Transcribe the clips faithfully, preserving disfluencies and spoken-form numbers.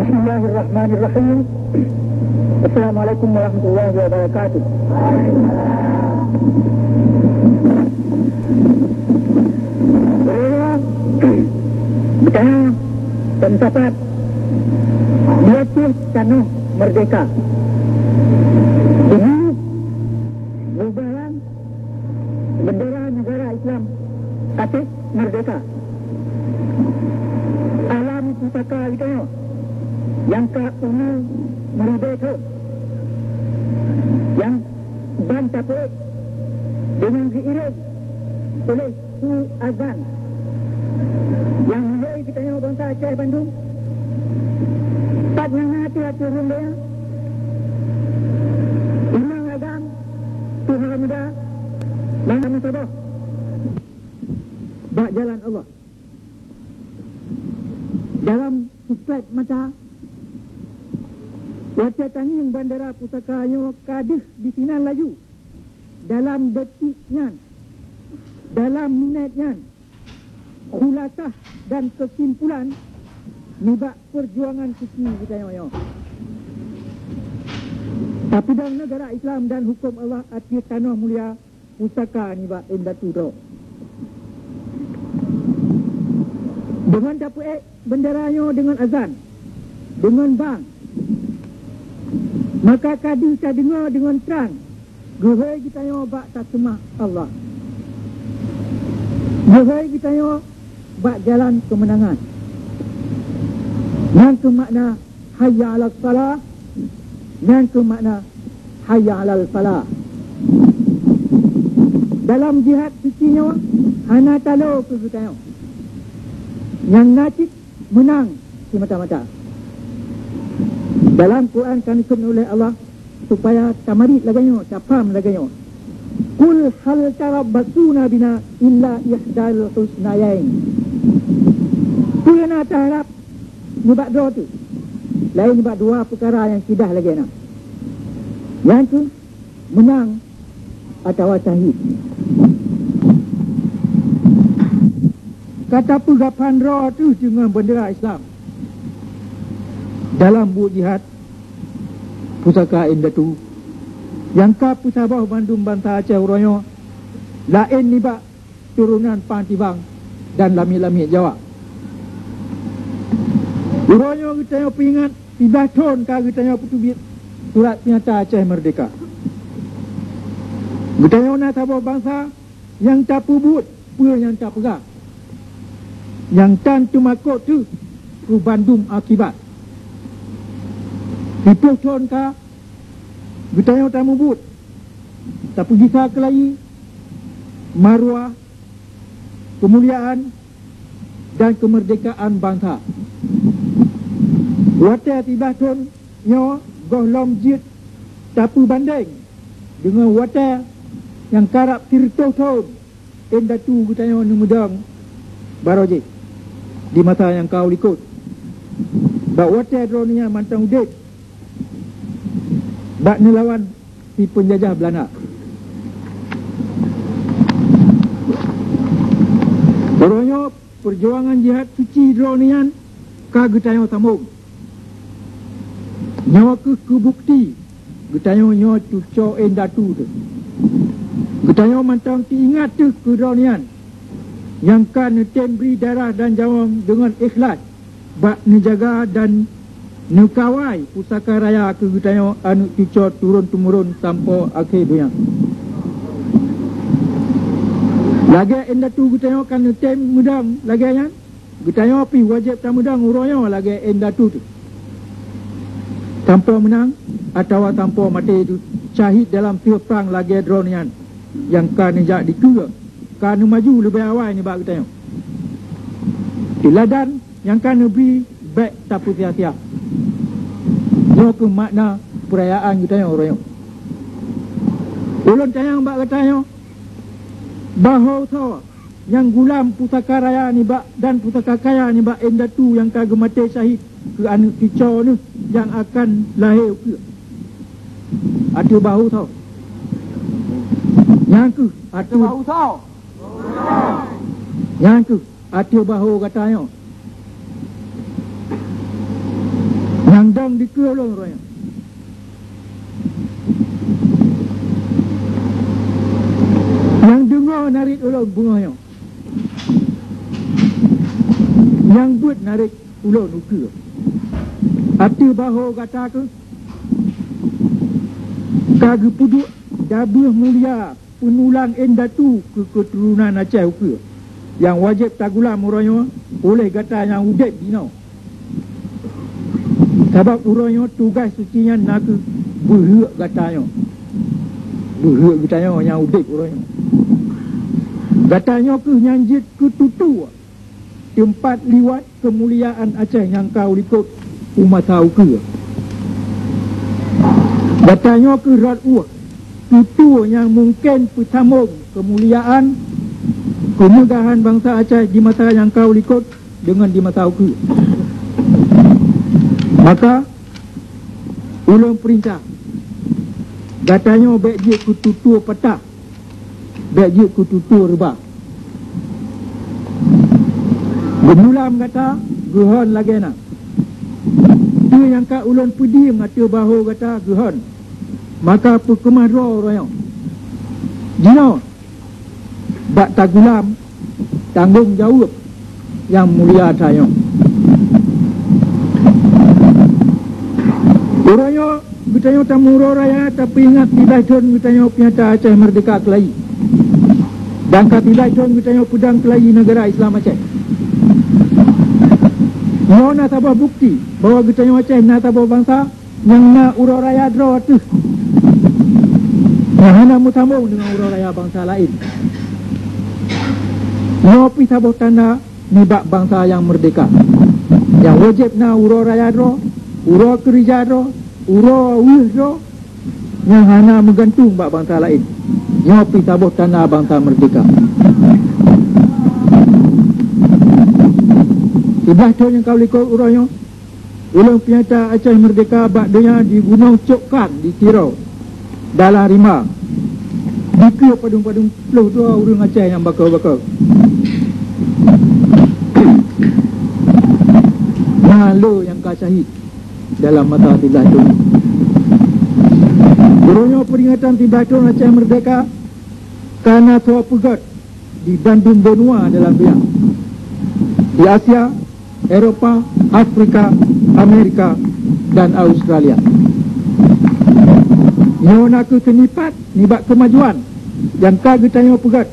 Bismillahirrahmanirrahim. Assalamualaikum warahmatullahi wabarakatuh. Beuraya, beutanyong dan sapat di Aceh tanoh meurdehka. Di bubaran bendera negara Islam Aceh meurdehka. Alam pusaka geutanyoe nyang ka umu meuribèe thon, nyang ban tapeuék deungon geuiréng oleh su azan nyang meuloi geutanyoe bansa Aceh bandum. Pat nyang na ateueh-ateueh ureueng donya, imam agam, tuha muda, bansa meusaboh bak jalan Allah. Dalam sipèt mata, watèe tangieng bandera pusaka nyoe ka deuh disinan laju. Dalam detik nyan, dalam minèt nyan, khulasah dan keusimpulan nibak peurjuangan suci geutanyoe nyoe. Tapeudong neugara Islam dan huköm Allah ateueh tanoh mulia pusaka nibak indatu droe. Deungon tapeuék bendera nyoe deungon azan, deungon bang, maka ka deuh tadeungoe deungon trang geuhôi geutanyoe bak taseumah Allah, geuhôi geutanyoe bak jalan keumeunangan. Nyan keuh makna hayya 'alas shalah, nyan keuh makna hayya 'alal falah. Dalam jihad suci nyoe hana talo keu geutanyoe. Nyang na cit meunang simata-mata. Dalam Quran ka neukheun ulèh Allah supaya tamarit lagèe nyoe, tapaham lagèe nyoe. "Qul hal tarabbasuna bina illa ihdal husnayain." Peue na taharab nibak droe teuh, laén nibak dua peukara nyang sidah lagèe na, nyan keuh meunang atawa syahid. Ka tapeugah phandroe teuh deungon beundera Islam dalam buet jihad pusaka indatu nyang ka peusaboh bandum bansa Aceh uroe nyoe, laén nibak turonan Pang Tibang dan lamiet-lamiet Jawa. Uroe nyoe geutanyoe peuingat siblaih thon ka geutanyoe peuteubiet Surat Peunyata Aceh Meurdehka. Geutanyoe na saboh bansa nyang tapeubuet peue nyang tapeugah, nyang tan teumakot teuh keu bandum akibat. Siploh thon ka geutanyoe tamubuet, tapeugisa keulayi, maruah, keumuliaan, dan keumeurdekaan bansa. Watèe siblaih thon nyoe gohlom jeuet tapeubandeng deungon watèe nyang karab sireutôh thon indatu geutanyoe neumeudong barô jih di masa nyang ka u likot. Bak watèe droeneuh nyan mantong udeb bak neulawan si peunjajah Beulanda. Uroe nyoe peurjuangan jihad suci droeneuh nyan ka geutanyoe sambong. Nyoe keuh keu bukeuti geutanyoe nyoe cucoe indatu teuh. Geutanyoe mantong teuingat teuh keu droeneuh nyan nyang ka neutem bri darah dan nyawöng deungon ikhlaih bak neujaga dan neukawai pusaka raya keu geutanyoe aneuk cucoe turôn-teumurôn sampoe akhé donya. Lagèe indatu geutanyoe ka neutem meudong lagèe nyan, geutanyoe pih wajéb tameudong uroe nyoe lagèe indatu teuh. Sampoe meunang atawa sampoe maté teuh syahid dalam sieuh prang lagèe droeneuh nyan nyang ka neujak dikeue, ka neumaju leubeh awai nibak geutanyoe. Teuladan nyang ka neubri bèk tapeusia-sia. Nyoe keuh makna peurayaan geutanyoe uroe nyoe. Ulôn tanyong bak geutanyoe, bahô soe nyang gulam pusaka raya nibak dan pusaka kaya nibak indatu nyang ka geumaté syahid keu aneuk cucoe neuh nyang akan lahé ukeue? Ateueh bahô soe? Nyan keuh ateueh bahô soe? Nyan keuh ateueh bahô gata nyoe. Dong dikeue ulôn uroe nyoe. Nyang deungoe narit ulôn beungoh nyoe. Nyang beuet narit ulôn ukeue. Ateueh bahô gata kheueh ka geupeuduek dabeuh mulia peunulang indatu keu keuturonan Aceh ukeue, nyang wajéb tagulam uroe nyoe uléh gata nyang udeb jinoe. Sabab uroe nyoe tugaih suci nyan na kheueh beuheuek gata nyoe. Beuheuek gata nyoe nyang udeb uroe nyoe. Gata nyoe kheueh nyang jeuet keu tutoe teumpat liwat keumuliaan Aceh nyang ka u likot u masa ukeue. Gata nyoe kheueh rot ueh tutoe nyang mungken peusambong keumuliaan keumeugahan bansa Aceh di masa nyang ka u likot deungon di masa ukeue. Maka, ulôn peurintah, gata nyoe bék jeuet keu tutoe patah, bék jeuet keu tutoe reubah. Geumulam gata geuhon lagée na. Peue nyang ka ulôn peudiem ateueh bahô gata geuhon, maka peukeumah droe uroe nyoe. Jinoe, bak tagulam tanggong jaweueb nyang mulia tanyoe. Uroe nyoe geutanyoe tameuuroe raya tapeuingat siblaih thon geutanyoe peunyata Aceh Meurdehka keulayi, dan ka siblaih thon geutanyoe peudong keulayi neugara Islam Aceh. Nyoe na saboh bukeuti bahwa geutanyoe Aceh na saboh bansa nyang na uroe raya droe teuh, nyang hana meusambong deungon uroe raya bansa laén. Nyoe pih saboh tanda nibak bansa nyang meurdehka, nyang wajéb na uroe raya droe, uroe keureuja droe, uroe weueh droe, nyang hana meugantung bak bansa laén. Nyoe pih saboh tanda bansa meurdehka. Siblaih thon nyang ka u likot uroe nyoe, ulôn peunyata Aceh Meurdehka bak donya di Gunong Cokkan di Tiro, dalam rimba. Dikeue padum-padum ploh droe ureuëng Aceh nyang bakoe-bakoe. Na le nyang ka syahid dalam masa siblaih thon. Uroe nyoe peuringatan siblaih thon Aceh Meurdehka ka na soe peugét di bandum benua dalam donya, di Asia, Eropa, Afrika, Amerika, dan Australia. Nyoe na kheueh seunipat nibak keumajuan nyang ka geutanyoe peugét,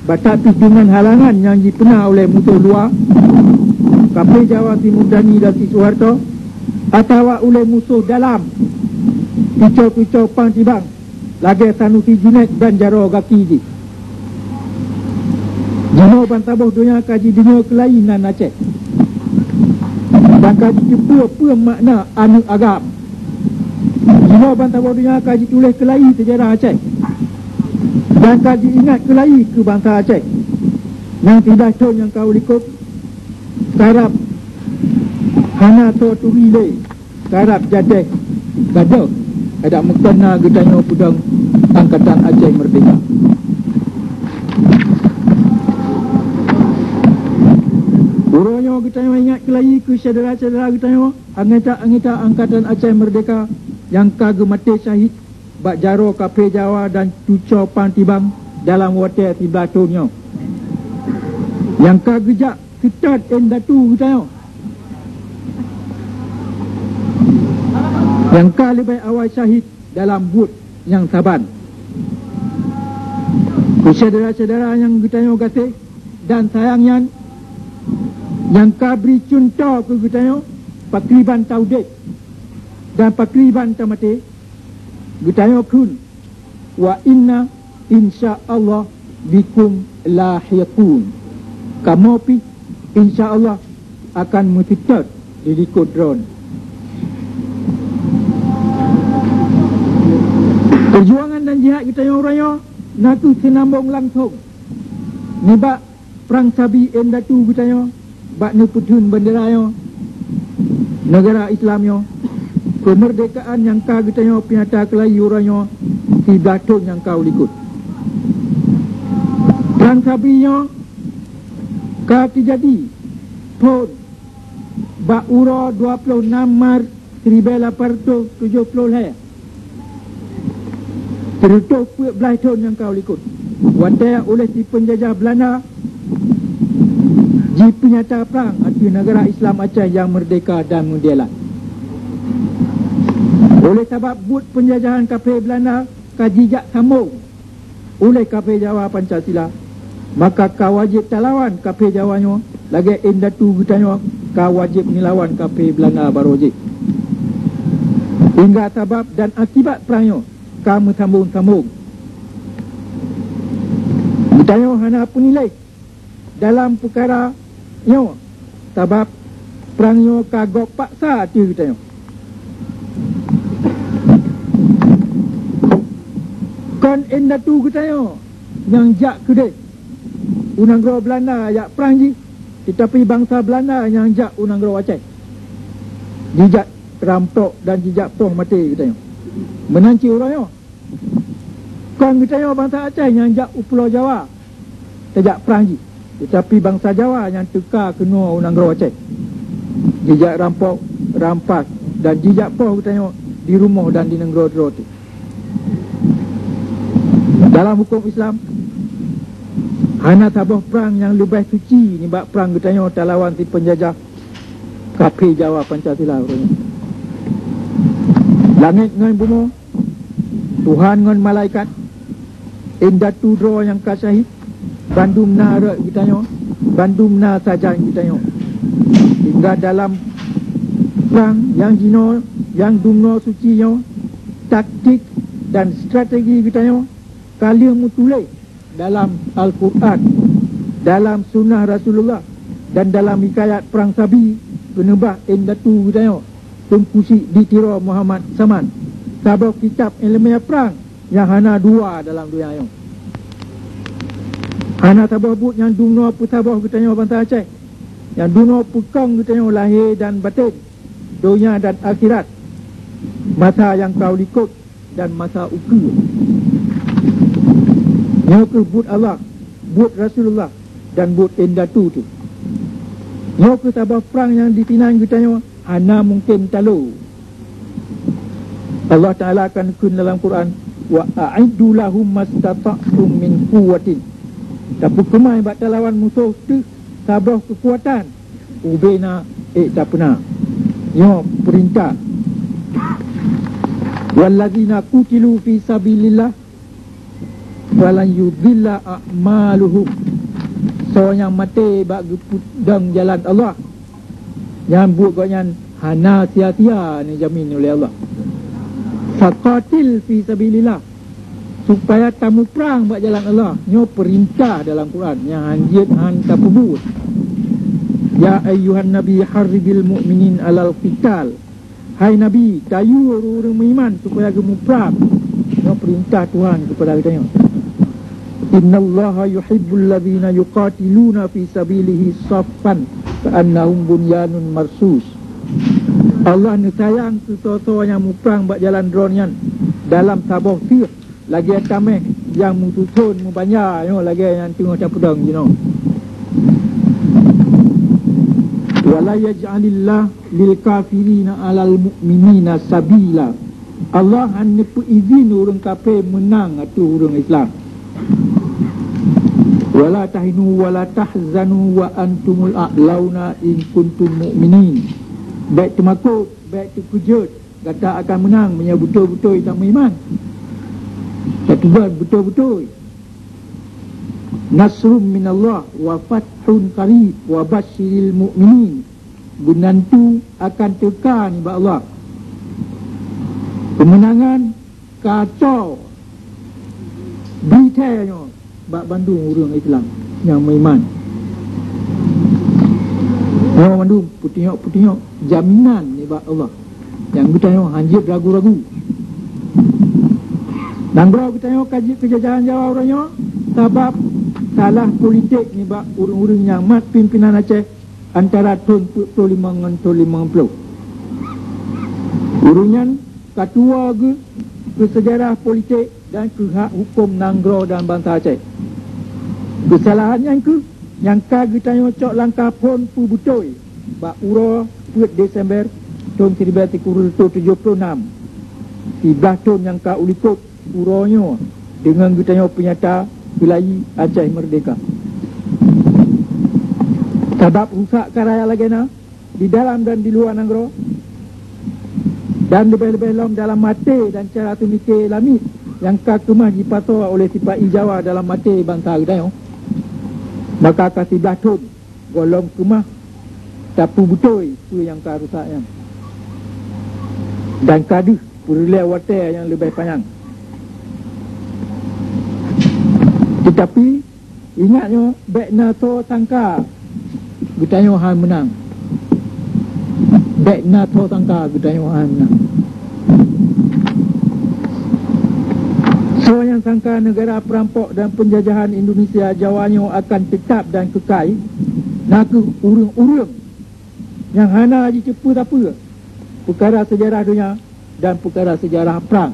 batat pih deungon halangan nyang jipeuna uleh musoh luwa, kaphé Jawa Simurdani dan si Soeharto, atawa uleh musoh dalam, picoe-picoe pang tibang, lagée Sanusi Junaid dan jaroe gaki jih. Jinoe ban saboh donya ka jideungoe keulayi nan Aceh, dan ka jiteupeue peue makna aneuëk agam. Jinoe ban saboh donya ka jituléh keulayi seujarah Aceh, dan ka jiingat keulayi keu bansa Aceh. Nyang siblaih thon nyang ka u likot, karab hana soe turi lé. Karab jadeh gadôh, adak meukeuna geutanyoe peudong Angkatan Aceh Meurdehka. Uroe nyoe geutanyoe ingat keulayi keu syedara-syedara geutanyoe, anggota-anggota Angkatan Aceh Meurdehka nyang ka geumaté syahid bak jaroe kaphé Jawa dan tucoe pang tibang dalam watée siblaih thon nyoe, nyang ka geujak seutôt indatu geutanyoe, nyang ka leubeh awai syahid dalam buet nyang saban. Keu syedara-syedara nyang geutanyoe gaséh dan sayang nyan, nyang ka bri cuntoh keu geutanyoe pakriban taudeb dan pakriban tamaté, geutanyoe kheun, "Wa inna insya Allah bikum lahiqun." Kamoe pih insya Allah akan meuseutôt di likot droeneuh. Peujuangan dan jihad geutanyoe uroe nyoe na kheueh seunambong langsong nibak prang sabi indatu geutanyoe bak neupeutheun bandera nyoe, neugara Islam nyoe, keumeurdekaan nyang ka geutanyoe peunyata keulayi uroe nyoe siblaih thon nyang ka u likot. Prang sabi nyoe ka teujadi phon bak uroe dua ploh nam Maret siribèe lapan reutôh tujoh ploh lhèe, sireutoh peuet blaih thôn nyang ka u likot, watèe uléh si peunjajah Beulanda jipeunyata prang ateueh neugara Islam Aceh nyang meurdéhka dan meudèelat. Uléh sabab buet peunjajahan kaphé Beulanda ka jijak sambong uléh kaphé Jawa Pancasila, maka ka wajéb talawan kaphé Jawa nyoe lagèe indatu geutanyoe ka wajéb neulawan kaphé Beulanda barô jih. Hingga sabab dan akibat prang nyoe ka meusambong-sambong. Geutanyoe hana peuniléh dalam peukara nyoe, sabab prang nyoe ka gob paksa ateueh geutanyoe. Kon indatu geutanyoe nyang jak keudéh u nanggroe Beulanda jak prang jih, teutapi bansa Beulanda nyang jak u nanggroe Aceh, jijak rampok dan jijak poh maté geutanyoe. Meunan cit uroe nyoe, kon geutanyoe bansa Aceh nyang jak u Pulo Jawa tajak prang jih, teutapi bansa Jawa nyang teuka keunoe u nanggroe Aceh, jijak rampok, rampas, dan jijak poh geutanyoe di rumoh dan di nanggroe droe teuh. Dalam huköm Islam, hana saboh prang nyang leubeh suci nibak prang geutanyoe talawan si peunjajah kaphé Jawa Pancasila uroe nyoe. Langét ngon bumoe, Tuhan ngon malaikat, indatu droe nyang ka syahid, bandum na rot geutanyoe, bandum na sajan geutanyoe. Hingga dalam prang nyang jinoe, nyang dumnoe suci nyoe, taktik dan strategi geutanyoe ka lheueh meutuléh dalam Al-Qur'an, dalam sunnah Rasulullah, dan dalam hikayat prang sabi keuneubah indatu geutanyoe, Teungku Chik di Tiro Muhammad Saman, saboh kitab iéleumé prang nyang hana dua dalam donya nyoe. Hana saboh buet nyang dumnoe peusaboh geutanyoe bansa Aceh, nyang dumnoe peukong geutanyoe lahé dan batén, donya dan akhirat, masa nyang ka u likot dan masa ukeue. Nyoe kheueh buet Allah, buet Rasulullah, dan buet indatu teuh. Nyoe kheueh saboh prang nyang disinan geutanyoe hana mungken talo. Allah Taala ka neukheun dalam Quran, "Wa a'iddu lahum mastata'tum min quwwatin." Tapeukeumaih bak talawan musoh teuh saboh keukuatan, ubé na ék tapeuna. Nyoe peurintah. "Wallazina qutilu fi sabilillah falan yudhilla a'maluhum." Soe nyang maté bak geupeudong jalan Allah, nyan buet gobnyan hana sia-sia neujamin ulé Allah. "Faqatil fi sabilillah," supaya tamuprang bak jalan Allah. Nyoe peurintah dalam Quran nyang hanjeuet han tapeubuet. "Ya ayyuhan nabi harridil mu'minin alal qital." Hai Nabi, tayue ureuëng-ureuëng meuiman supaya geumuprang. Nyoe peurintah Tuhan keupada geutanyoe. "Innallaha yuhibbul ladzina yuqatiluna fi sabilihi saffan ka'annahum bunyanun marsus." Allah neusayang keu soe-soe nyang muprang bak jalan Droe nyan dalam saboh seueh, lagée taméh nyang meususon meubanja nyoe lagée nyang teungoh tapeudong jinoe. "Wa la yaj'alillah lil kafirina 'alal mu'minina sabila." Allah hana neupeuidhin ureuëng kafé meunang ateueh ureuëng Islam. "Wa la tahinu wa la tahzanu wa antumul a'launa in kuntum mu'minin." Bék teumakot, bék teukeujot, gata akan meunang meunyoe beutôi-beutôi tameuiman. Tateugon beutôi-beutôi. "Nasrum minallah wa fathun qarib wa basyiril mu'minin." Beunantu akan teuka nibak Allah. Keumeunangan ka cok bri thée nyoe bak bandum ureuëng Islam nyang meuiman. Nyoe mandum peutunyok-peutunyok jaminan nibak Allah nyang geutanyoe hanjeuet ragu-ragu. Nanggroe geutanyoe ka jeuet keu jajahan Jawa uroe nyoe sabab salah politik nibak ureuëng-ureuëng nyang mat pimpénan Aceh antara thon peuet ploh limong ngon thon limong ploh. Ureuëng nyan ka tuwoe geuh keu seujarah politik dan keu hak huköm nanggroe dan bansa Aceh. Keusalahan nyan kheueh nyang ka geutanyoe cok langkah phon peubeutôi bak uroe peuet Desember thon siribèe sikureueng reutôh tujoh ploh nam, siblaih thon nyang ka u likot uroe nyoe deungon geutanyoe peunyata keulayi Aceh meurdehka. Sabab rusak karaya lagèe na di dalam dan di luwa nanggroe, dan leubeh-leubeh lom dalam até dan cara teumike lamiet nyang ka keumah jipasoe oleh sipa-i Jawa dalam até bansa geutanyoe, maka ka siblaih thon gohlom keumah tapeubeutôi peue nyang ka rusak nyan, dan ka deuh peureulèe watèe nyang leubeh panyang. Teutapi, ingat nyoe, bèk na soe sangka geutanyoe hana meunang. Bèk na soe sangka geutanyoe hana meunang. Soe nyang sangka neugara peurampok dan peunjajahan Indonesia Jawa nyoe akan teutab dan keukai, na kheueh ureueng-ureueng nyang hana jiteupeue sapeue peukara seujarah donya dan peukara seujarah prang.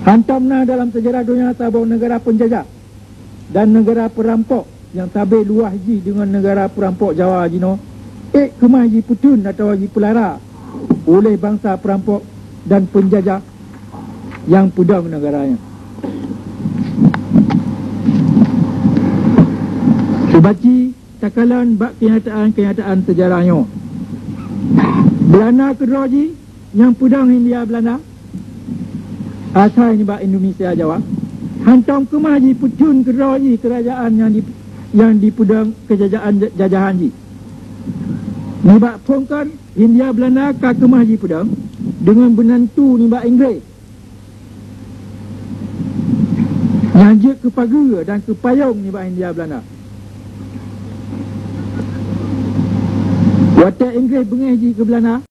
Hantom na dalam seujarah donya saboh neugara peunjajah dan neugara peurampok nyang sabe luwah jih deungon neugara peurampok Jawa jinoe, ék keumah jipeutheun atawa jipeulara oleh bansa peurampok dan peunjajah nyang peudong neugara nyan. Seubaci takalon bak keunyataan-keunyataan seujarah nyoe. Beulanda keudroe jih nyang peudong Hindia Beulanda asai nibak Indonesia Jawa, hantom keumah jipeutheun keudroe jih keurajeuen nyang di, nyang dipeudong keujajaan, jajahan jih. Nibak phôn kon, Hindia Beulanda ka keumah jipeudong deungon beunantu nibak Inggréh, nyang jeuet keu pageue dan keu payong nibak Hindia Beulanda. Watèe Inggréh beungéh jih keu Beulanda,